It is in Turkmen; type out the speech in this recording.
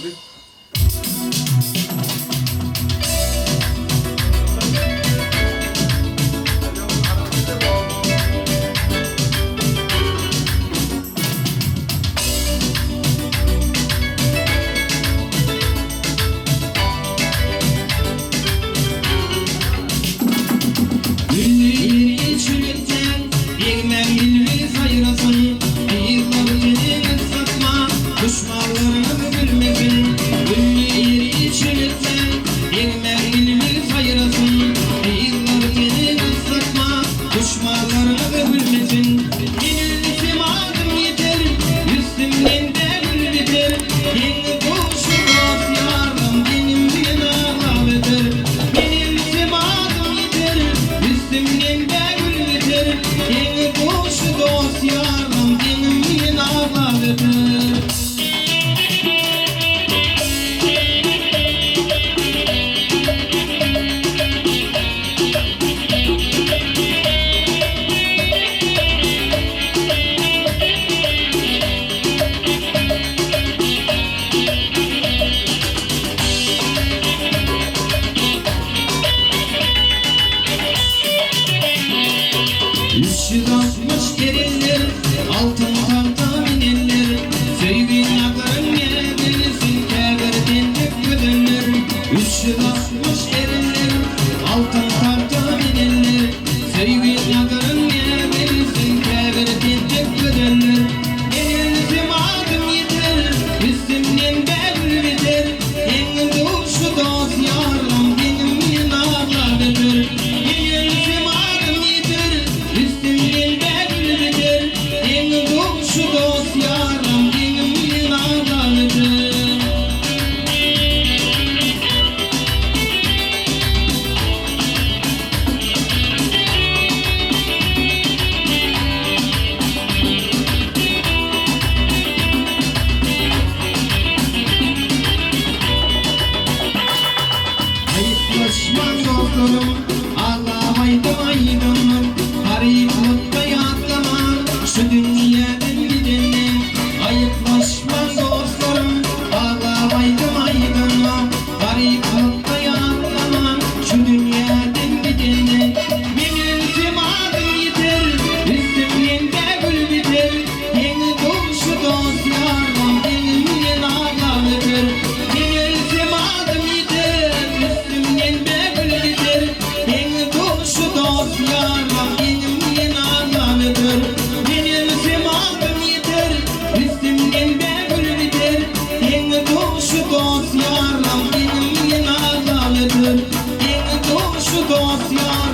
boldy. Gülli ýeri çüritseň, degmäň bilbil saýrasyn, Gyzlar teniňiz satma, duşmanlaryňyz gülmesin. Gülli ýeri çüritseň, degmäň bilbil saýrasyn, Gyzlar teniňiz satma, duşmanlaryňyz gülmesin. Men ölsem adym ýiter, üstümden bägül biter, Deň-duşy dost-ýarlam deňimden aglap öter. Men ölsem adym ýiter, üstümden bägül biter, Deň-duşy dost-ýarlam deňimden aglap öter. 360 erenler, altyn tagta minenler, Söýgi nazaryn näbilsin käbir tentek gözeller. 360 erenler, altyn tagta minenler, Söýgi nazaryn näbilsin käbir tentek gözeller. Men ölsem adym ýiter, üstümden bägül biter, Deň-duşy dost-ýarlam deňimden aglap öter. Men ölsem adym ýiter, üstümden bägül biter, Deň-duşy dost-ýarlam deňimden aglap öter. Aýyplaşmaň dostlarym, aglap aýdym aýdamam, Garyplykda ýatlaman şu dünýäden gideni. Aýyplaşmaň dostlarym, aglap aýdym aýdamam, Garyplykda ýatlaman şu dünýäden gideni. Men ölsem adym ýiter, üstümden bägül biter, Deň-duşy dost-ýarlam deňimden aglap öter. Men ölsem adym ýiter, üstümden bägül biter, Deň-duşy dost-ýarlam deňimden aglap öter. Men ölsem adym ýiter, üstümden bägül biter, Deň-duşy dost-ýarlam deňimden aglap öter. Deň-duşy dost-ýarlam.